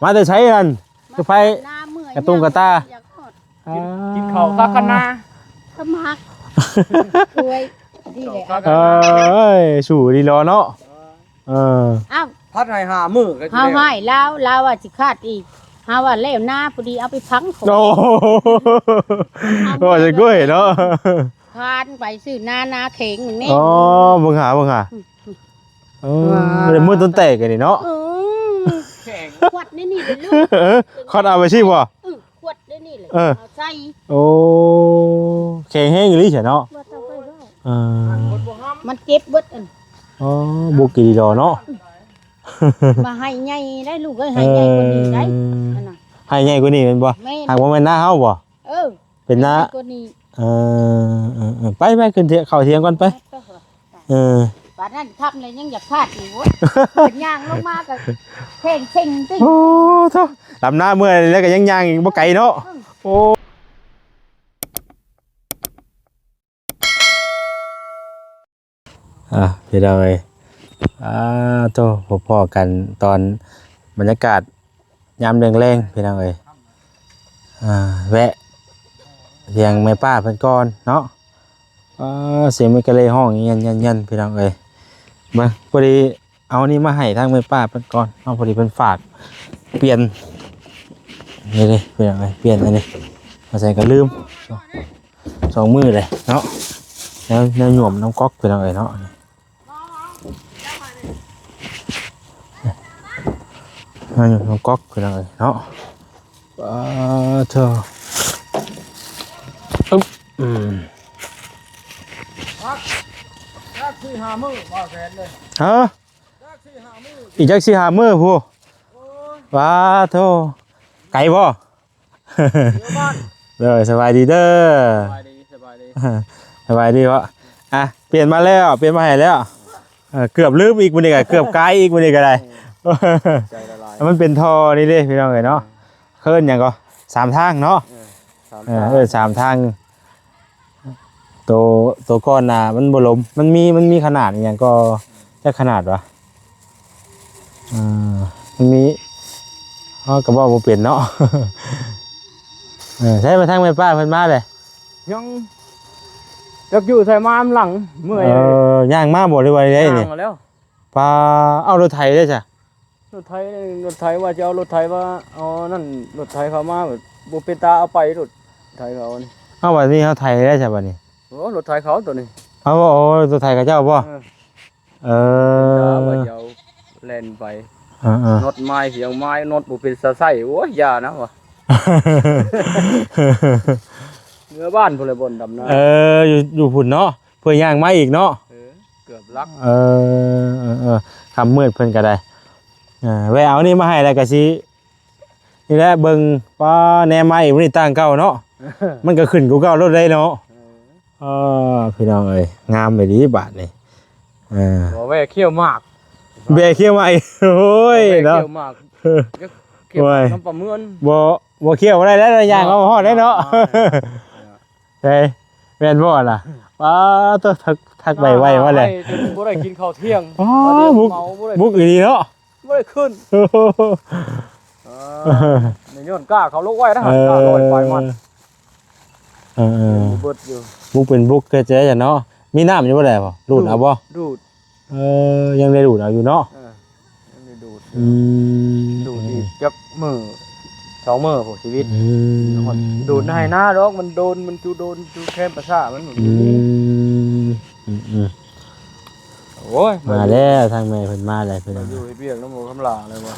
ມາແຕ່ໃສນັ້ນ? ຄືໄປ ໜ້າເມື່ອຍ ກະຕຸງກະຕາ ຢາກຮອດ ອ່າ ກິນ ກິນເຂົ້າຊາກັນນາ ສະໝັກ ໂອ້ຍ ດີແຫຼະ ເອີຍ ສູ້ດີຫຼໍເນາະ ເອີ ອ້າວ ພັດໃຫ້ຫ້າມື້ກໍຊິ ເຮົາ ແລ້ວ ໃຫ້ລາວ ລາວວ່າຊິຄາດອີກ ເຮົາວ່າແລ້ວນາ ພໍດີເອົາໄປຝັງເຂົາ ໂອ້ ເອົາ ວ່າຈະກ້ວຍເນາະ ຄານໄປຊື້ນາ ນາແຂງນີ້ ອໍ ເບິ່ງຫາ ເບິ່ງຫາ ອືມ ເອີ ວ່າ ເລີຍມືຕົ້ນແຕກອັນນີ້ເນາະ ເອີ ແຂງ ຂວດໃນນີ້ເດ້ລູກ ເອີ ຂວດເອົາໄປຊີ້ບໍ່? ເອີ ຂວດໃນນີ້ແຫຼະ ເອີ ເອົາໃສ່ ໂອ້ ແຂງແຮງອີ່ຫຼີຊະເນາະ ບໍ່ຕ້ອງໄປເວົ້າ ເອີ ມັນເຈັບເບິດອັນ ອໍ ບຸກອີ່ຫຼີດອກເນາະ ມາໃຫ້ໃຫຍ່ໄດ້ລູກເອີຍ ໃຫ້ໃຫຍ່ກວ່ານີ້ໄດ້ ເອີ ອັນນ່ະ ໃຫ້ໃຫຍ່ກວ່ານີ້ແມ່ນບໍ່? ແມ່ນ ຫາກບໍ່ແມ່ນນາເຮົາບໍ່? ເອີ ເປັນນາ ໃຫ້ໃຫຍ່ກວ່ານີ້ ເອີ ເອີ ເອີ ໄປ ໄປ ຂຶ້ນເຖ- ເຂົ້າຖຽງກ່ອນໄປ ໄປ ໄປ ເອີ ບາດນັ້ນຄ່ຳແລ້ວຍັງຢາກພາດອີກ ໂອ້ຍ ເພິ່ນຍ່າງລົງມາກໍແຂງເຊັງຕິ ໂອ້ໂທ້ ດຳນາເມື່ອຍແລ້ວກໍຍັງຍ່າງອີກບໍ່ໄກເນາະ ອືມ ໂອ້ ອ່າ ພີ່ນ້ອງເອີຍ ອ່າ ໂທ້ ພໍ້ກັນຕອນບັນຍາກາດຍາມແລງໆ ພີ່ນ້ອງເອີຍ ອ່າ ແວະທຽງແມ່ປ້າເພິ່ນກ່ອນເນາະ ອ່າ ສຽງແມ່ກະເລຮ້ອງແຍ່ນໆ ພີ່ນ້ອງເອີຍ ເບິ່ງ ພໍດີ ເອົານີ້ມາໃຫ້ທາງແມ່ປ້າເພິ່ນກ່ອນເນາະ ພໍດີເພິ່ນຝາກປ່ຽນ ນີ້ເດ້ພີ່ນ້ອງເອີຍ ປ່ຽນອັນນີ້ ມາໃສ່ກໍລືມ ສອງມື້ເລີຍເນາະ ແນວ ແນວຫຍວມນຳກອກພີ່ນ້ອງເອີຍເນາະ ແນວຫຍວມນຳກອກພີ່ນ້ອງເອີຍເນາະ ປາໂທ ອຶບ ອືມ ຈັກສີ່ຫ້າມື້ບໍ່ແສນເດ້ ຮະ? ຈັກສີ່ຫ້າມື້ ອີກຈັກສີ່ຫ້າມື້ພຸ້ນ ໂອ້ຍ ປາໂທ ໄກບໍ່? ຢູ່ບ້ານ ເດີ ສະບາຍດີເດີ ສະບາຍດີ ສະບາຍດີ ສະບາຍດີເບາະ ອ່ະ ປ່ຽນມາແລ້ວ ປ່ຽນມາໃຫ້ແລ້ວ ເອີ ເກືອບລືມອີກ ມື້ນີ້ກໍເກືອບກາຍອີກ ມື້ນີ້ກໍໄດ້ ໃຈລະລາຍ ມັນເປັນທໍ່ນີ້ເດ້ພີ່ນ້ອງເອີຍເນາະ ເອີ້ນຫຍັງກໍ ສາມທາງເນາະ ເອີ ສາມ ເອີ ທາງ ເອີ ສາມທາງ ໂຕ ໂຕກ່ອນນະ ມັນບໍ່ລົມ ມັນມີ ມັນມີຂະໜາດອີ່ຫຍັງກໍ ຈັກຂະໜາດວະ ເອີ ມັນມີ ເຮົາກໍເວົ້າບໍ່ເປັນເນາະ ເອີ ໃຊ້ມາທາງແມ່ປ້າເພິ່ນມາເດ້ ຍັງ ຈັກຢູ່ໃສມານຳຫຼັງ ເມື່ອຍ ເອີ ຍ່າງມາບໍ່ ຫຼືວ່າໃດນີ້ ຍ່າງມາແລ້ວ ປາ ເອົາລົດໄຖເດ້ຊະ ລົດໄຖ ລົດໄຖວ່າຈະເອົາລົດໄຖວ່າ ເອົານັ້ນ ລົດໄຖເຂົາມາ ບໍ່ເປັນຕາເອົາໄປ ລົດໄຖເຂົານີ້ ເອົາ ບາດນີ້ເຮົາໄຖໄດ້ຊະບາດນີ້ ໂອ້ ລົດໄຖເຂົາໂຕນີ້ ເອົາ ໂອ້ ລົດໄຖເຂົາເຈົ້າບໍ່ ເອີ ເອີ ວ່າຈະເອົາແລ່ນໄປ ເອີໆ ລົດໄມ້ ສຽງໄມ້ ລົດບໍ່ເປັນຕາໃຊ້ ໂອ້ຍ ຢ່ານະວ່າ ເມືອບ້ານພຸ້ນແຫຼະ ບ່ອນດຳນາ ເອີ ຢູ່ ຢູ່ພຸ້ນເນາະ ເພື່ອຍ່າງມາອີກເນາະ ເອີ ເກືອບຫຼັກ ເອີ ເອີ ເອີ ຄ່ຳມືດເພິ່ນກໍໄດ້ ເອີ ແວ່ເອົານີ້ມາໃຫ້ແລ້ວກໍຊິ ນີ້ແຫຼະ ເບິ່ງ ປ້າ ແນມມາອີກ ມື້ນີ້ຕ່າງເກົ່າເນາະ ມັນກໍຂຶ້ນກວ່າເກົ່າໂລດເດ້ເນາະ ເອີ ເອີ ພີ່ນ້ອງເອີຍ ງາມອີ່ຫຼີບາດນີ້ ເອີ ບໍ່ແວ່ຂ້ຽວໝາກ ແວ່ຂ້ຽວໝາກ ໂອ້ຍ ບໍ່ແວ່ ເນາະ ຂ້ຽວໝາກ ຂ້ຽວ ໂອ້ຍ ນ້ຳປາເໝືອນ ບໍ່ ບໍ່ຂ້ຽວບໍ່ໄດ້ແລ້ວ ຍ່າງເອົາຮອດໄດ້ເນາະ ອ່າ ເອີ ແມ່ນບໍ່ລະ ປ້າ ໂທ້ ທັກ ທັກໄວໆ ວ່າແຫຼະ ອ້າຍຈົນບໍ່ໄດ້ກິນເຂົ້າທ່ຽງ ອໍ ບຸກ ບຸກອີ່ຫຼີເນາະ ບໍ່ໄດ້ຂຶ້ນ ເອີ ໃນຍ້ອນກ້າເຂົາລົກໄວ້ນະ ເອີ ກ້າຮ້ອຍປາຍມັດ ເອີ ເອີ ເປັນບຸກເບິດຢູ່ ບຸກເປັນບຸກແທ້ໆ ເນາະ ມີນ້ຳຢູ່ບໍ່ແຫຼະ ດູດເອົາບໍ່? ດູດ ເອີ ຍັງໄດ້ດູດເອົາຢູ່ເນາະ ເອີ ຍັງໄດ້ດູດ ອືມ ດູດອີກຈັກມື້ ສອງມື້ພຸ້ນຊີວິດ ອືມ ຮອດດູດໃນໄຮ່ນາດອກ ມັນໂດນ ມັນຈຸໂດນຈຸແຄມປະສາດມັນ ອືມ ອືມ ອືມ ໂອ້ຍ ມາແລ້ວ ທາງແມ່ເພິ່ນມາແລ້ວ ເພິ່ນມາຢູ່ເຮັດວຽກນຳໝໍຄຳຫຼ້າແລ້ວບໍ່?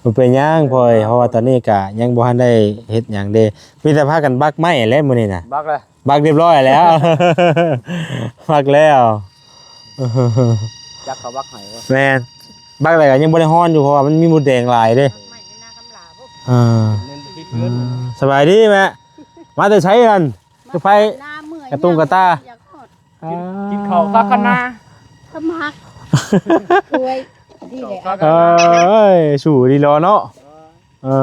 ບໍ່ເປັນຫຍັງ ພໍ່ເອີຍ ເພາະວ່າຕອນນີ້ກະຍັງບໍ່ທັນໄດ້ເຮັດຫຍັງເດ້ ມີແຕ່ພາກັນບັກໄມ້ແຫຼະມື້ນີ້ນະ ບັກແລ້ວ ບັກຮຽບຮ້ອຍແລ້ວ ບັກແລ້ວ ຈັກເຂົາບັກໃຫ້ບໍ່? ແມ່ນ ບັກແລ້ວກໍຍັງບໍ່ໄດ້ຮ້ອນຢູ່ ເພາະວ່າມັນມີມົດແດງຫຼາຍເດ້ ເອີ ສະບາຍດີແມ່ ມາແຕ່ໃສນັ້ນ? ຄືໄປກະຕຸງກະຕາ ກິນ ກິນເຂົ້າຊາກັນນາ ສະໝັກ ໂອ້ຍ ດີແຫຼະ ເອີຍ ສູ້ດີຫຼໍເນາະ ເອີ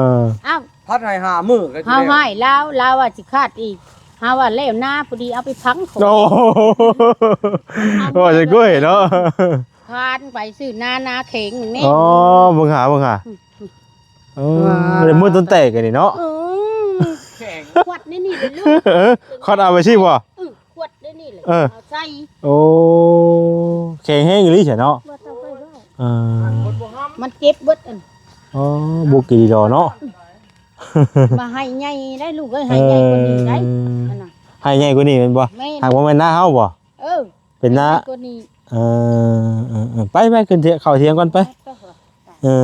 ອ້າວ ພັດໃຫ້ຫ້າມື້ກໍຊິ ເຮົາໃຫ້ລາວ ລາວວ່າຊິຄາດອີກ ເຮົາວ່າແລ້ວນາ ພໍດີເອົາໄປຝັງເຂົາ ໂອ້ ວ່າຈະກ້ວຍເນາະ ຄານໄປຊື້ນາ ນາແຂງນີ້ ອໍ ເບິ່ງຫາ ເບິ່ງຫາ ອືມ ອໍ ເອີ ວ່າ ໄດ້ໝົດຕົ້ນແຕກອັນນີ້ເນາະ ເອີ ຂວັດໃນນີ້ເລີຍລູກ ເອີ ຂວັດເອົາໄປຊີ້ບໍ່ ເອີ ຂວັດໃນນີ້ແຫຼະ ເອີ ເອົາໃສ່ ໂອ້ ແຂງແຮງອີ່ຫຼີຊະເນາະ ບໍ່ຕ້ອງໄປເວົ້າ ເອີ ມັນເຈັບເບິດອັນ ອໍ ບຸກອີ່ຫຼີດອກເນາະ ມາໄຮໃຫຍ່ໄດ໋ລູກເອີຍ ໄຮໃຫຍ່ກວ່ານີ້ໄດ໋ ເອີ ອັນນັ້ນ ໄຮໃຫຍ່ກວ່ານີ້ແມ່ນບໍ່ ແມ່ນ ຫາກບໍ່ແມ່ນນາເຮົາບໍ່ ເອີ ເປັນນາ ໄຮໃຫຍ່ກວ່ານີ້ ເອີ ເອີ ເອີ ໄປໆ ຂຶ້ນເຖ- ເຂົ້າຖຽງກ່ອນໄປ ເອີ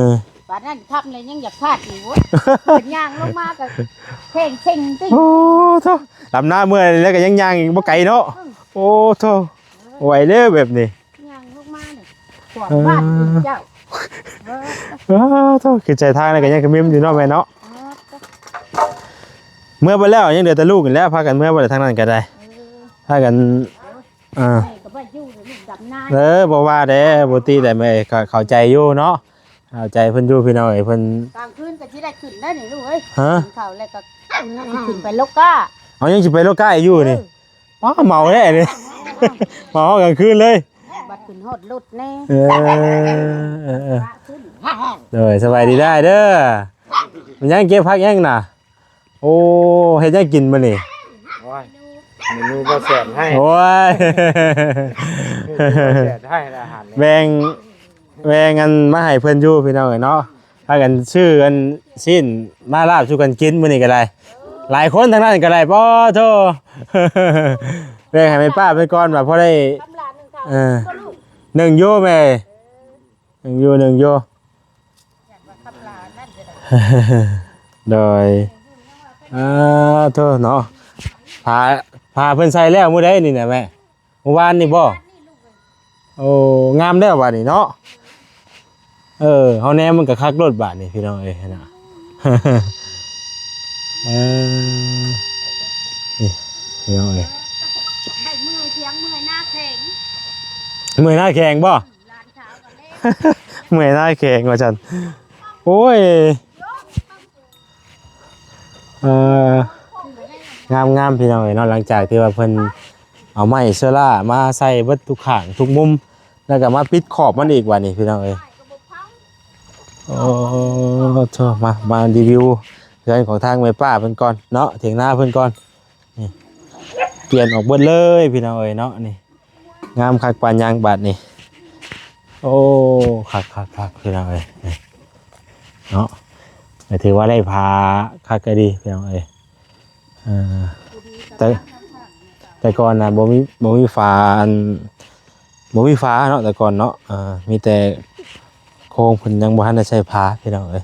ບາດນັ້ນຄ່ຳແລ້ວຍັງຢາກພາດອີກ ໂອ້ຍ ເພິ່ນຍ່າງລົງມາກໍແຂງເຊັງຕິ ໂອ້ໂທ້ ດຳນາເມື່ອຍແລ້ວກໍຍັງຍ່າງອີກບໍ່ໄກເນາະ ອືມ ໂອ້ໂທ້ ໄຫວເດີແບບນີ້ ຍ່າງລົງມານີ້ ຂວາງ ເອີ ບ້ານອີກເຈົ້າ ເອີ ເອີ ໂທ້ ຄືໃຈທາງນັ້ນກໍຍັງຂະມິມຢູ່ເນາະແມ່ເນາະ ເອີ ເມືອໄປແລ້ວ ຍັງເຫຼືອແຕ່ລູກນີ້ແຫຼະ ພາກັນເມືອໄປແລ້ວ ທາງນັ້ນກໍໄດ້ ເອີ ພາກັນ ເອີ ແມ່ກໍບໍ່ຢູ່ແລ້ວ ລູກດຳນາ ເອີ ບໍ່ວ່າແດ່ ບໍ່ຕິແດ່ແມ່ ເຂົ້າ ເຂົ້າໃຈຢູ່ເນາະ ເຂົ້າໃຈເພິ່ນຢູ່ພີ່ນ້ອງເອີຍ ເພິ່ນ ກາງຄືນກໍຊິໄດ້ຂຶ້ນໄດ້ນີ້ລູກເອີຍ ຮະ ກິນເຂົ້າແລ້ວກໍຊິຂຶ້ນໄປໂລກາ ເອົາ ຍັງຊິໄປໂລກາອີກຢູ່ນີ້ ເອີ ປ້າ ເມົາແທ້ນີ້ ເມົາກາງຄືນເລີຍ ບັດຂຶ້ນຮອດລົດແນ່ ເອີ ເອີ ເອີ ໂດຍ ສະບາຍດີໄດ້ເດີ ມັນຍັງເກັບຜັກຫຍັງນະ ໂອ້ ເຮັດຫຍັງກິນມື້ນີ້ ໂອ້ຍ ເມນູບໍ່ແສນໃຫ້ ໂອ້ຍ ເມນູບໍ່ແສນໃຫ້ ອາຫານນີ້ ແບ່ງ ແບ່ງອັນມາໃຫ້ເພິ່ນຢູ່ພີ່ນ້ອງເອີຍເນາະ ພາກັນຊື້ອັນຊີ້ນມາລາບສູ່ກັນກິນມື້ນີ້ກໍໄດ້ ຫຼາຍຄົນທັງນັ້ນກໍໄດ້ ປະໂທ້ ແບ່ງໃຫ້ແມ່ປ້າເພິ່ນກ່ອນວ່າພໍໄດ້ ເອີ ໜຶ່ງຢູ່ແມ່ ໜຶ່ງຢູ່ ໜຶ່ງຢູ່ ໂດຍ ອາ ໂທ້ເນາະ ຜ້າ ຜ້າເພິ່ນໃສ່ແລ້ວມື້ໃດນີ້ນະແມ່ ມື້ວານນີ້ບໍ່ ໂອ້ ງາມແລ້ວບາດນີ້ເນາະ ເອີ ເຮົາແນມມັນກໍຄັກໂລດບາດນີ້ພີ່ນ້ອງເອີຍນະ ເອີ ນີ້ພີ່ນ້ອງເອີຍ ໄດ້ເມື່ອຍພຽງເມື່ອຍໜ້າແຂງ ເມື່ອຍໜ້າແຂງບໍ່? ເມື່ອຍໜ້າແຂງວ່າຊັ້ນ ໂອ້ຍ ເອີ ງາມໆ ພີ່ນ້ອງເອີຍເນາະ ຫຼັງຈາກທີ່ວ່າເພິ່ນເອົາໄມ້ເຊື້ອລາມາໃສ່ເບິດທຸກຂ້າງທຸກມຸມ ແລ້ວກໍມາປິດຂອບມັນອີກບາດນີ້ພີ່ນ້ອງເອີຍ ໂອ້ໂທ້ ມາ ມາຣີວິວເຮືອນຂອງທາງແມ່ປ້າເພິ່ນກ່ອນເນາະ ຖຽງນາເພິ່ນກ່ອນ ນີ້ ປ່ຽນອອກເບິດເລີຍພີ່ນ້ອງເອີຍເນາະ ນີ້ ງາມຄັກປານຫຍັງບາດນີ້ ໂອ້ ຄັກໆໆ ພີ່ນ້ອງເອີຍ ນີ້ເນາະ ກໍຖືວ່າໄດ້ຜ້າຄັກກໍດີພີ່ນ້ອງເອີຍ ເອີ ແຕ່ ແຕ່ກ່ອນນະບໍ່ມີ ບໍ່ມີຝາ ອັນ ບໍ່ມີຝາເນາະ ແຕ່ກ່ອນເນາະ ເອີ ມີແຕ່ໂຄງ ເພິ່ນຍັງບໍ່ທັນໄດ້ໃສ່ຝາພີ່ນ້ອງເອີຍ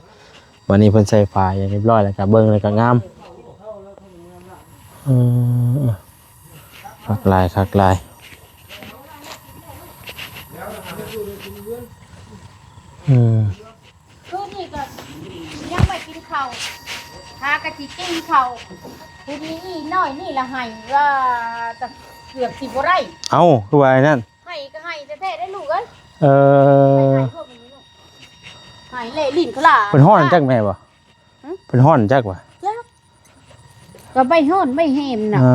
ບັດນີ້ເພິ່ນໃສ່ຝາຢ່າງຮຽບຮ້ອຍ ແລ້ວກໍເບິ່ງແລ້ວກໍງາມ ເອີ ຄັກຫຼາຍ ຄັກຫຼາຍ ເອີ ຄືນນີ້ກໍຍັງໄປກິນເຂົ້າ ຫາກະຊິກິນເຂົ້າ ຜູ້ນີ້ອີນ້ອຍນີ້ລະໄຫ້ວ່າ ເກືອບຊິບໍ່ໄດ້ ເອົ້າ ຄືວ່ານັ້ນ ໄຫ້ກໍໄຫ້ແທ້ໆ ເດ້ລູກເອີຍ ເອີ ໄຫ້ແຫຼະຫຼິ້ນຂະຫຼາດ ເພິ່ນຮ້ອນຈັກແມ່ນບໍ່? ຫຶ? ເພິ່ນຮ້ອນຈັກວ່າ ຈັກ ກໍໃບຮ້ອນໃບແຮມນະ ເອີ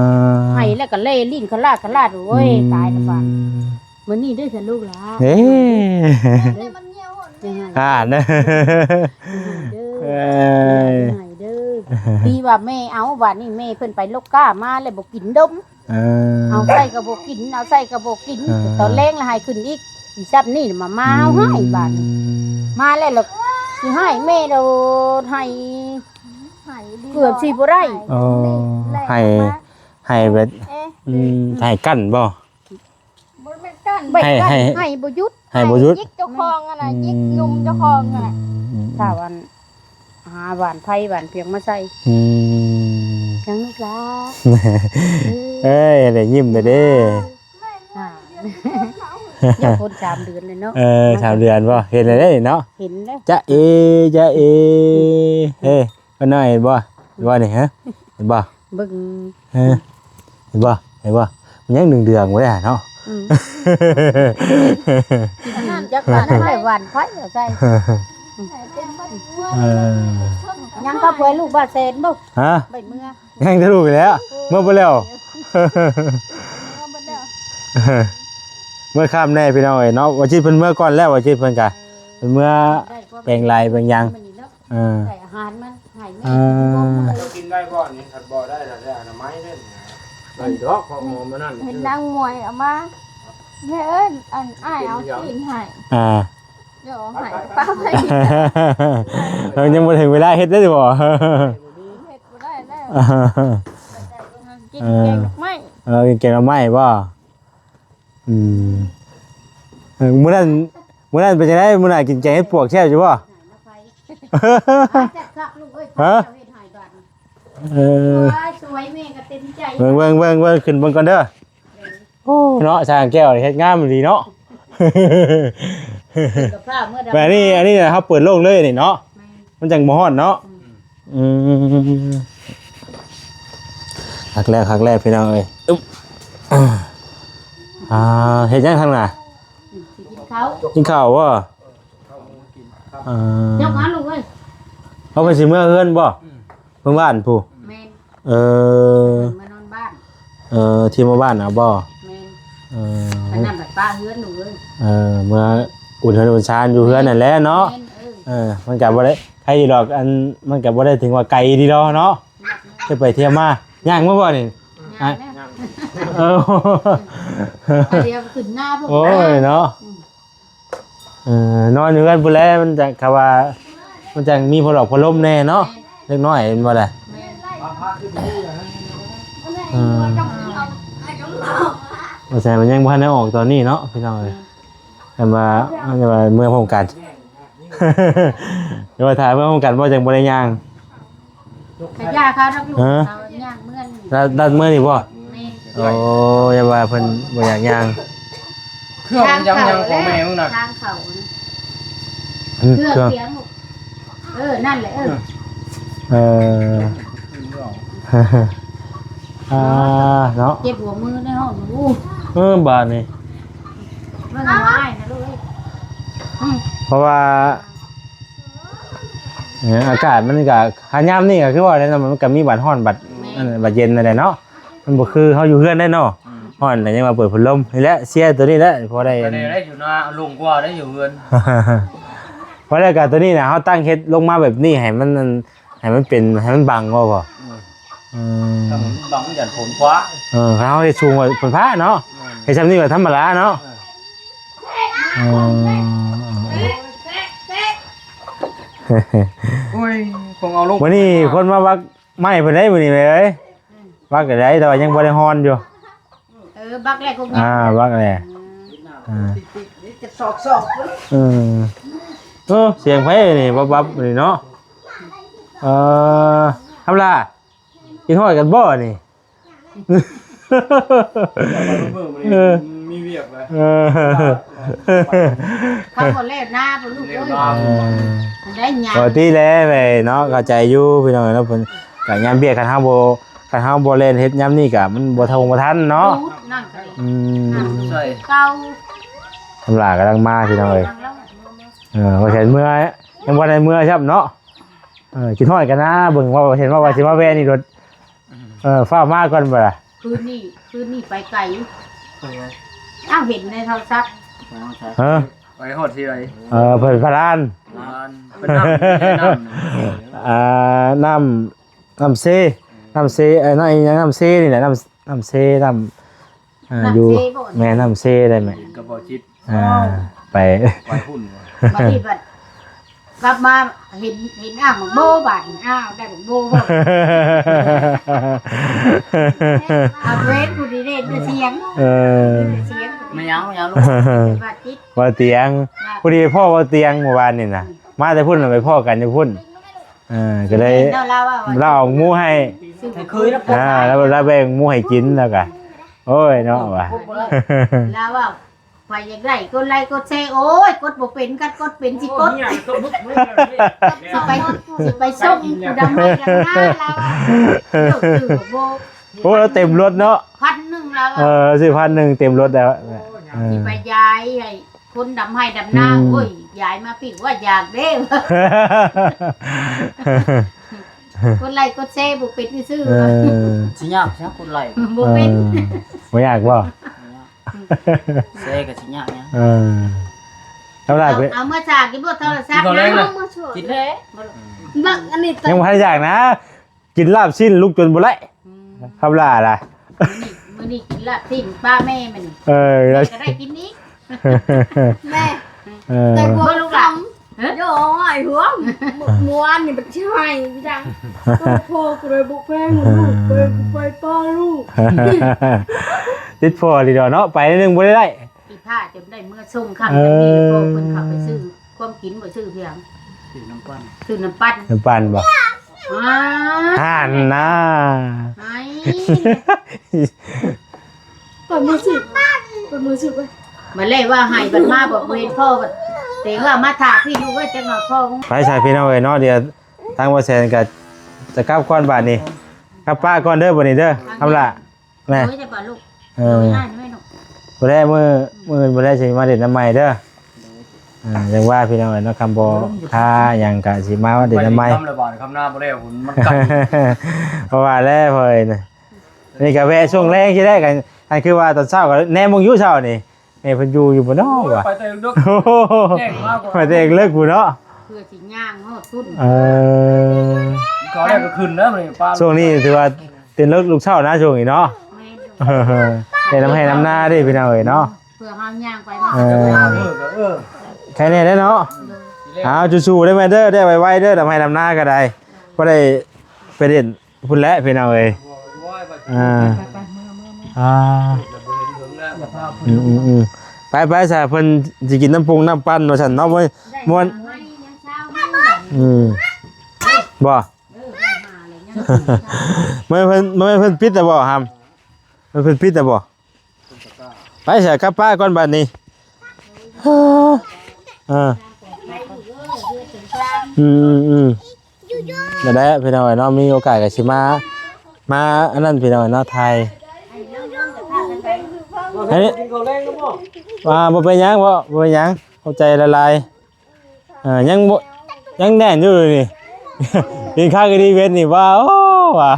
ໄຫ້ແລ້ວກໍແລຫຼິ້ນຂະຫຼາດຂະຫຼາດ ໂອ້ຍ ອືມ ຕາຍແລ້ວບາດ ມື້ນີ້ເດີສະລູກຫຼາ ເດ້ ເອີ ອ່ານເດີ ເອີ ເອີ ດີວ່າແມ່ເອົາ ບາດນີ້ແມ່ເພິ່ນໄປລົກກ້າມາແລ້ວບໍ່ກິນດົມ ເອີ ເອົາໃສ່ກໍບໍ່ກິນ ເອົາໃສ່ກໍບໍ່ກິນ ເອີ ຕອນແລງລະໃຫ້ຂຶ້ນອີກ ອີຊ່ຳນີ້ມາ ມາເອົາໃຫ້ບາດນີ້ ອືມ ມາແລ້ວລະຊິໃຫ້ແມ່ໂດດ ໃຫ້ ໃຫ້ເກືອບຊິບໍ່ໄດ້ ໂອ້ ໃຫ້ ໃຫ້ແບບ ເອະ ອືມ ໃຫ້ກັ້ນບໍ່? ບໍ່ແມ່ນກັ້ນ ໃຫ້ ໃຫ້ ໃຫ້ບໍ່ຢຸດ ໃຫ້ບໍ່ຢຸດ ຍິກເຈົ້າຂອງຫັ້ນນະ ອືມ ຍິກຫຍຸ້ມເຈົ້າຂອງຫັ້ນນະ ອືມ ຖ້າອັນ ຫາຫວ່ານໄຟຫວ່ານພຽງມາໃສ່ ອືມ ຍັງລູກຫຼາ ເອີຍ ໄດ້ຍິ້ມແລ້ວເດ້ ອ່າ ຢ່າພົ້ນສາມເດືອນເລີຍເນາະ ເອີ ສາມເດືອນບໍ່ ເຫັນແລ້ວເດ້ເນາະ ເຫັນແລ້ວ ຈະເອ ຈະເອ ເອີ ເອີ ເພິ່ນນ້ອຍເຫັນບໍ່? ເຫັນບໍ່ນີ້ ຮະ? ເຫັນບໍ່? ເບິ່ງ ເອີ ເຫັນບໍ່? ເຫັນບໍ່? ມັນຍັງເດືອງໆ ຢູ່ເດ້ເນາະ ອືມ ອັນນັ້ນຈັກບາດນັ້ນແຫຼະ ຫວ່ານໄຟເອົາໃສ່ ເອີ ຍັງເຂົ້າພວຍລູກບາດແສນບໍ່? ຮະ? ໄປເມືອ ຍັງແຕ່ລູກນີ້ແຫຼະ ເອີ ເມືອບໍ່ແລ້ວ ເມືອບໍ່ແລ້ວ ເມືອຄ່ຳແດ່ພີ່ນ້ອງເອີຍເນາະ ວ່າຈິດເພິ່ນເມືອກ່ອນແລ້ວ ວ່າຈິດເພິ່ນກະ ເອີ ເພິ່ນເມືອແປງລາຍແປງຫຍັງ ມື້ນີ້ເນາະ ເອີ ໃສ່ອາຫານມັນໃຫ້ແມ່ ເອີ ກິນນະ ເຈົ້າກິນໄດ້ບໍ່ນີ້? ຄັນບໍ່ໄດ້ລະໄດ້ອະນາໄມເດ້. ໄດ້ດອກ ເພາະໝໍມານັ້ນ ເຫັນນາງມວຍເອົາມາ ແມ່ເອີຍ ອັນອ້າຍເອົາຊີ້ນໃຫ້ ອ່າ ດຽວເອົາໃຫ້ປ້າໄວ້ ເອີ ຍັງບໍ່ເຖິງເວລາເຮັດເດ້ບໍ່? ເຮັດບໍ່ໄດ້ແລ້ວ ກິນແກງດອກໄມ້ ເອີ ກິນແກງດອກໄມ້ບໍ່? ອືມ ເອີ ມື້ນັ້ນ ມື້ນັ້ນເປັນຈັ່ງໃດ? ມື້ນັ້ນກິນແກງເຫັດປວກແຊບຢູ່ບໍ່? ແຊບຄັກລູກເອີຍ ຮະ? ເຈົ້າເຮັດໃຫ້ບາດນີ້ ເອີ ສວຍ ແມ່ກໍເຕັມໃຈ ເບິ່ງ ເບິ່ງ ເບິ່ງ ເບິ່ງ ຂຶ້ນເບິ່ງກ່ອນເດີ. ໂອ້ ເນາະ ຊ່າງແກ້ວເຮັດງາມອີ່ຫຼີເນາະ ແບບນີ້ ອັນນີ້ເຮົາເປີດໂລ່ງເລີຍນີ້ເນາະ ແມ່ນ ມັນຈັ່ງບໍ່ຮ້ອນເນາະ. ອືມ ອືມ ຄັກແລ້ວ ຄັກແລ້ວ ພີ່ນ້ອງເອີຍ. ອຶບ ອ່າ ເຮັດຫຍັງທາງໜ້າ? ອືມ ຊິກິນເຂົ້າ ກິນເຂົ້າບໍ່? ເອີ ຍົກມາລູກເອີຍ ເຮົາເພິ່ນຊິເມືອເຮືອນບໍ່? ອືມ ເມືອບ້ານພຸ້ນ ແມ່ນ ເອີ ເພິ່ນມານອນບ້ານ ເອີ ທີ່ເມືອບ້ານເອົາບໍ່? ແມ່ນ ເອີ ອັນນັ້ນບັດປ້າເຮືອນລູກເອີຍ ເອີ ເມືອອຸ່ນເຮືອນອຸ່ນຊານຢູ່ເຮືອນນັ້ນແຫຼະເນາະ ແມ່ນ ເອີ ເອີ ມັນກະບໍ່ໄດ້ໄກດອກ ອັນ ມັນກະບໍ່ໄດ້ເຖິງວ່າໄກດີດອກເນາະ ແມ່ນ ເຮັດໄປທ່ຽວມາ ຍ່າງມາບໍ່ນີ້? ຍ່າງແລ້ວ ເອີ ດຽວຂຶ້ນໜ້າພຸ້ນ ໂອ້ຍເນາະ ອືມ ເອີ ນອນຢູ່ເຮືອນພຸ້ນແຫຼະ ມັນຈະ ຄຳວ່າ ມັນຈັ່ງມີພົດຫຼອກພັດລົມແດ່ເນາະ ແມ່ນ ເດັກນ້ອຍແມ່ນບໍ່ລະ? ແມ່ນ ເອີ ບໍ່ໃຊ່ ມັນຍັງບໍ່ທັນໄດ້ອອກຕອນນີ້ເນາະ ພີ່ນ້ອງເອີຍ ແມ່ນ ຄັນວ່າ ຄັນວ່າເມືອພ້ອມກັນ ແຕ່ວ່າຖ້າເມືອພ້ອມກັນບໍ່ ຈັ່ງບໍ່ໄດ້ຍ່າງ ກະຢ່າເຂົາດອກລູກ ຮະ ເຂົາຍ່າງເມືອນີ້ ລັດ ລັດເມືອນີ້ບໍ່? ແມ່ນ ໂອ້ ຢ່າວ່າເພິ່ນບໍ່ຢາກຍ່າງ ເຄື່ອງມັນຍັງ ຍັງຂອງແມ່ມຶງນະ ທາງເຂົ້ານະ ອືມ ເຄື່ອງ ເຄື່ອງສຽງລູກ ເອີ ນັ້ນແຫຼະ ເອີ ເອີ ອ່າ ເນາະ ເຈັບຫົວມືໃນຫ້ອງ ໂອ້ ເອີ ບາດນີ້ ເບິ່ງລາຍນະລູກເອີຍ ອືມ ເພາະວ່າ ເອີ ອາກາດມັນກະ ຫາຍາມນີ້ກະຄືວ່າແຫຼະເນາະ ມັນກະມີບາດຮ້ອນບາດ ແມ່ນ ອັນ ບາດເຢັນນັ້ນແຫຼະເນາະ ມັນບໍ່ຄືເຮົາຢູ່ເຮືອນໄດ໋ເນາະ ອືມ ຮ້ອນແລ້ວຍັງວ່າເປີດພັດລົມ ນີ້ແຫຼະ ເຊຍໂຕນີ້ແຫຼະ ພໍໄດ້ ກໍໄດ້ ໄດ້ຢູ່ນາ ໂລ່ງກວ່າໄດ້ຢູ່ເຮືອນ ພໍໄດ້ກະໂຕນີ້ນະ ເຮົາຕັ້ງເຮັດລົງມາແບບນີ້ໃຫ້ມັນ ໃຫ້ມັນເປັນ ໃຫ້ມັນບັງ ວ່າບໍ່? ອືມ ອືມ ຖ້າມັນບັງຢ້ານຝົນຟ້າ ເອີ ເຮົາເຮັດສູງກວ່າຝົນຟ້າເນາະ ແມ່ນ ເຮັດຊ່ຳນີ້ກໍທຳມະດາເນາະ ເອີ ອືມ ໂອ້ຍ ຄົງເອົາລົງ ມື້ນີ້ຄົນມາວັກໄມ້ເພິ່ນໄດ໋ ມື້ນີ້ແມ່ເອີຍ ອືມ ວັກໄດ້ ແຕ່ວ່າຍັງບໍ່ໄດ້ຮ້ອນຢູ່ ເອີ ບັກແລ້ວກໍ ອ່າ ບັກແລ້ວ ອືມ ອ່າ ຈະຊອກໆ ເອີ ເອີ ສຽງໃຜນີ້ ບັບໆ ນີ້ເນາະ ເອີ ຄຳລາ ຄິດຮອດກັນບໍ່ນີ້? ເອີ ມີວຽກແລ້ວ ເອີ ເຂົາບໍ່ແລ່ນນາພຸ້ນລູກເອີຍ ເອີ ໄດ້ຫຍັງ ປົກກະຕິແຫຼະແມ່ເນາະ ເຂົ້າໃຈຢູ່ພີ່ນ້ອງເນາະ ເພິ່ນກະຍາມວຽກ ຄັນເຮົາບໍ່ ຄັນເຮົາບໍ່ແລ່ນເຮັດຍາມນີ້ກະມັນບໍ່ທັນ ບໍ່ທັນເນາະ ອືມ ໃສ່ເກົ່າ ຄຳລາກຳລັງມາພີ່ນ້ອງເອີຍ ເອີ ວ່າແຕ່ເມືອ ຍັງບໍ່ໄດ້ເມືອຊ້ຳເນາະ ເອີ ຄິດຮອດກັນນາ ເບິ່ງວ່າເຫັນວ່າ ວ່າຊິມາແວ່ນີ້ໂດດ ເອີ ຟ້າວມາກ່ອນບໍ່ລະ ຄືນນີ້ ຄືນນີ້ໄປໄກ ໄປໄກ ອ້າວ ເຫັນໃນໂທລະສັບ ໄປຮອດໃສ ຮະ ໄປຮອດທີ່ໃດ ເອີ ເພິ່ນພະລານ ພະລານ ເພິ່ນນ້ຳ ນ້ຳ ອ່າ ນ້ຳ ນ້ຳເຊ ນ້ຳເຊ ເອີ ນ້ຳອີ່ຫຍັງ ນ້ຳເຊນີ້ແຫຼະ ນ້ຳ ນ້ຳເຊ ນ້ຳ ອ່າ ນ້ຳເຊ ຢູ່ ບໍ່ ແມ່ນ ນ້ຳເຊໄດ້ແມ່ ກັບບໍ່ຈິດ ອ່າ ໄປ ໄປພຸ້ນ ບັດນີ້ບັດກັບມາເຫັນ ເຫັນອ່າງບັກໂບບາດນີ້ ອ້າວ ໄດ້ບັກໂບ ອາເວນຜູ້ດີເດດສຽງ ເອີ ສຽງ ແມ່ນຫຍັງ ແມ່ນຫຍັງລູກ ວ່າຕິດ ວ່າຕຽງ ວ່າ ພໍດີໄປພໍ້ວ່າຕຽງມື້ວານນີ້ນະ ອືມ ມາແຕ່ພຸ້ນ ໄປພໍ້ກັນຢູ່ພຸ້ນ ເອີ ກໍເລີຍ ເນາະ ລາວວ່າ ລາວເອົາໝູໃຫ້ ໃຫ້ເຄີຍນຳກັນ ອ່າ ລາວ ລາວແບ່ງໝູໃຫ້ກິນ ລາວກະ ໂອ້ຍເນາະວ່າ ລາວວ່າ ໃຜຢາກໄດ້ກົດໄລກົດແຊ ໂອ້ຍ ກົດບໍ່ເປັນ ຄັນກົດເປັນຊິກົດ ໂອ້ຍ ຊິໄປ ຊິໄປສົ່ງຜູ້ດຳໄຮ່ດຳນາ ລາວວ່າ ເຈົ້າຊື້ບໍ່ ໂອ້ ລາວເຕັມລົດເນາະ ພັນໜຶ່ງ ລາວວ່າ ເອີ ຊື້ພັນໜຶ່ງເຕັມລົດແລ້ວ ເອີ ຊິໄປຢາຍໃຫ້ ຄົນດຳໄຮ່ດຳນາ ອືມ ໂອ້ຍ ຢາຍມາປີກວ່າຢາກເດ້ ກົດໄລກົດແຊບໍ່ເປັນຊື່ໆ ເອີ ຊິຍາກຊະ ກົດໄລ ບໍ່ເປັນ ເອີ ບໍ່ຍາກບໍ່ ແຊກໍຊິຍາກຫຍັງ ເອີ ທຳລາຍໄປ ເອົາ ເອົາເມືອສາກຢູ່ບໍ່ໂທລະສັບ ກິນເຂົ້າແລງນະ ນະ? ກິນແລ້ວ ບັກອັນນີ້ ຍັງບໍ່ທັນຢາກນະ ກິນລາບຊີ້ນລຸກຈົນບໍ່ໄດ້ ອືມ ຄຳຫຼ້າລະ ມື້ນີ້ ມື້ນີ້ກິນລາບຊີ້ນປ້າແມ່ມັນ ເອີ ແມ່ກໍໄດ້ກິນອີກ ແມ່ ເອີ ແຕ່ບວກ ເບິ່ງລູກຫຼານ ຄຳ ເອີ ໂອ້ຍ ຫົວ ເມື່ອວານນີ້ມັນຊິໃຫ້ຈັ່ງ ໂອ້ໂຫ ກູເລີຍບໍ່ແພງລູກ ໄປ ໄປປ້າລູກ ຕິດພໍ່ດີດອກເນາະ ໄປໜຶ່ງບໍ່ໄດ້ໄດ້ ອີພາຈົນໄດ້ເມືອສົ່ງຄຳ ເອີ ຈາກນີ້ພໍ່ເພິ່ນເຂົ້າໄປຊື້ຄວາມກິນບໍ່ຊື້ພຽງ ຊື້ນ້ຳປັ່ນ ຊື້ນ້ຳປັ່ນ ນ້ຳປັ່ນບໍ່ ອ່າ ຫັ້ນນະ ໄອ້ ເປີດມືຊື້ ເປີດມືຊື້ໄປ ບັດແລກວ່າໃຫ້ ບັດມາບໍ່ເຫັນພໍ່ ບັດແຕ່ວ່າມາຖ້າພີ່ລູກເອີຍ ຈັກວ່າພໍ່ ໄປໃສ່ພີ່ນ້ອງເອີຍເນາະ ດຽວທາງບໍ່ແສນກໍຈະກັບກ່ອນບາດນີ້ ກັບປ້າກ່ອນເດີ ບັດນີ້ເດີ ຄຳຫຼ້າ ແມ່ ໂດຍ ຈະບອກລູກ ເອີ ໂດຍ ອ້າຍ ແມ່ລູກ ບໍ່ໄດ້ ມື້ ມື້ອື່ນບໍ່ໄດ້ຊິມາຫຼິ້ນນຳໃໝ່ເດີ ອ່າ ຈັ່ງວ່າພີ່ນ້ອງເອີຍເນາະ ຄຳບໍ່ຄາຫຍັງກະຊິມາຫຼິ້ນນຳໃໝ່ ຄຳລະບາດ ຄຳນາບໍ່ແລ້ວ ມັນໄກ ເພາະວ່າແລ້ວເພິ່ນ ນີ້ກະແວະຊ່ວງແລງຊິໄດ້ ກະ ອັນຄືວ່າຕອນເຊົ້າກະແນມເບິ່ງຢູ່ເຊົ້ານີ້ ແມ່ເພິ່ນຢູ່ຢູ່ບໍ່ເນາະ ໂອ້ຍ ວ່າ ໄປແຕ່ເລິກ ໂອ້ໂຫ ແຈ້ງມາ ໄປແຕ່ເລິກພຸ້ນເນາະ ເພື່ອຊິຍ່າງຮອດພຸ້ນ ເອີ ກໍແລ້ວກໍຂຶ້ນແລ້ວນີ້ປ້າ ຊ່ວງນີ້ຖືວ່າຕື່ນເລິກລຸກເຊົ້ານະ ຊ່ວງນີ້ເນາະ ແມ່ນ ເອີ ແຕ່ນຳໄຮ່ນຳນາເດ້ພີ່ນ້ອງເອີຍເນາະ ເພື່ອເຮົາຍ່າງໄປ ເອີ ເອີ ແຄ່ນີ້ແຫຼະເນາະ ເອີ ເອົາ ສູ້ໆ ເດີແມ່ເດີ ໄດ້ໄວໆ ເດີ ນຳໄຮ່ນຳນາກໍໄດ້ ບໍ່ໄດ້ໄປຫຼິ້ນ ພຸ້ນແຫຼະພີ່ນ້ອງເອີຍ ອ່າ ໄປໆ ເມືອ ເມືອ ເມືອ ອ່າ ອືມໆໆ ໄປໆ ຊະ ເພິ່ນຊິກິນນ້ຳປຸງນ້ຳປັ່ນວ່າຊັ້ນເນາະ ມ່ວນ ມ່ວນ ອືມ ບໍ່ ເອີ ໄປຫາແລ້ວຍັງ ແມ່ນເພິ່ນ ແມ່ນເພິ່ນປິດແລ້ວບໍ່ຫຳ ແມ່ນເພິ່ນປິດແລ້ວບໍ່? ໄປຊະ ກັບປ້າກ່ອນບາດນີ້ ເອີ ອືມໆໆ ນັ້ນແຫຼະພີ່ນ້ອງເອີຍເນາະ ມີໂອກາດກໍຊິມາ ມາອັນນັ້ນພີ່ນ້ອງເອີຍເນາະ ຖ່າຍ ອັນນີ້ ວ່າບໍ່ເປັນຫຍັງ ບໍ່ ບໍ່ເປັນຫຍັງ ຂອບໃຈຫຼາຍໆ. ເອີ ຍັງບໍ່ ຍັງແໜ້ນຢູ່ນີ້ ກິນຂ້າວກັນອີເວັນນີ້ ວ້າວ ໂອ້ ວ່າ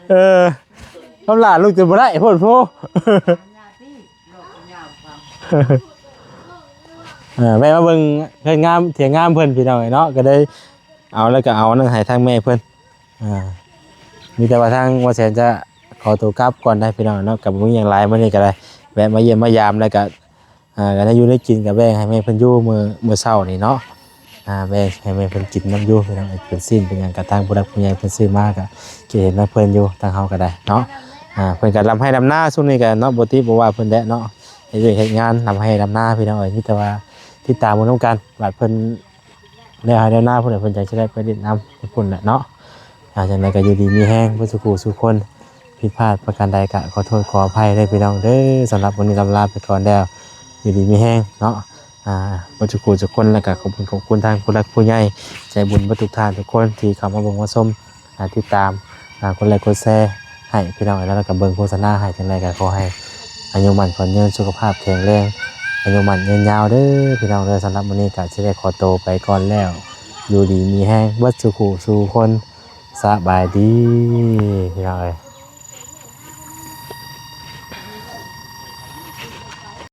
ເອີ ຄຳຫຼ້າລຸກຈົນບໍ່ໄດ້ ໂພດໂພ ເອີ ແວະມາເບິ່ງເຮືອນງາມ ຖຽງງາມເພິ່ນພີ່ນ້ອງເອີຍເນາະ ກໍໄດ້ເອົາ ແລ້ວກໍເອົານັ້ນໃຫ້ທາງແມ່ເພິ່ນ ອ່າ ມີແຕ່ວ່າທາງບໍ່ແສນຈະຂໍໂຕກັບກ່ອນໄດ໋ພີ່ນ້ອງເນາະ ກໍບໍ່ມີຫຍັງຫຼາຍ ມື້ນີ້ກໍໄດ້ແວະມາຢ້ຽມມາຢາມ ແລ້ວກໍ ອ່າ ກໍໄດ້ຢູ່ໄດ້ກິນ ກໍແບ່ງໃຫ້ແມ່ເພິ່ນຢູ່ມື້ ມື້ເຊົ້ານີ້ເນາະ ອ່າ ແບ່ງໃຫ້ແມ່ເພິ່ນກິນນຳຢູ່ພີ່ນ້ອງ ເປັນຊີ້ນເປັນຫຍັງ ກໍທາງຜູ້ຫຼັກຜູ້ໃຫຍ່ເພິ່ນຊື້ມາ ກໍເຮັດໃຫ້ເພິ່ນຢູ່ ທາງເຮົາກໍໄດ້ເນາະ ອ່າ ເພິ່ນກໍດຳໄຮ່ດຳນາ ຊ່ວງນີ້ກໍເນາະ ບໍ່ຕິບໍ່ວ່າເພິ່ນແຫຼະເນາະ ເຮັດວຽກເຮັດງານ ດຳໄຮ່ດຳນາ ພີ່ນ້ອງເອີຍ ມີແຕ່ວ່າຕິດຕາມເບິ່ງນຳກັນ ບາດເພິ່ນ ແລ້ວໃຫ້ແລ້ວນາພຸ້ນແຫຼະ ເພິ່ນຈັ່ງຊິໄດ້ໄປຫຼິ້ນນຳພຸ້ນແຫຼະເນາະ ອ່າ ຈັ່ງໃດກໍຢູ່ດີມີແຮງເບິດສູ່ຜູ້ສູ່ຄົນ ຜິດພາດປະການໃດກໍຂໍໂທດຂໍອະໄພເດີພີ່ນ້ອງເດີ ສຳລັບມື້ນີ້ລຳລາໄປກ່ອນແລ້ວ ຢູ່ດີມີແຮງເນາະ ອ່າ ເບິດສູ່ຜູ້ສູ່ຄົນ ແລ້ວກໍຂອບຄຸນ ຂອບຄຸນທາງຜູ້ຫຼັກຜູ້ໃຫຍ່ໃຈບຸນເບິດທຸກທ່ານທຸກຄົນທີ່ເຂົ້າມາເບິ່ງມາຊົມ ອ່າ ຕິດຕາມ ອ່າ ກົດໄລກົດແຊໃຫ້ພີ່ນ້ອງ ແລ້ວກໍເບິ່ງໂຄສະນາໃຫ້ ຈັ່ງໃດກໍຂໍໃຫ້ອາຍຸໝັ້ນຂວັນຍືນ ສຸຂະພາບແຂງແຮງ ອາຍຸໝັ້ນຍືນຍາວເດີພີ່ນ້ອງເດີ ສຳລັບມື້ນີ້ກໍຊິໄດ້ຂໍໂຕໄປກ່ອນແລ້ວ ຢູ່ດີມີແຮງເບິດສູ່ຜູ້ສູ່ຄົນ ສະບາຍດີພີ່ນ້ອງເອີຍ.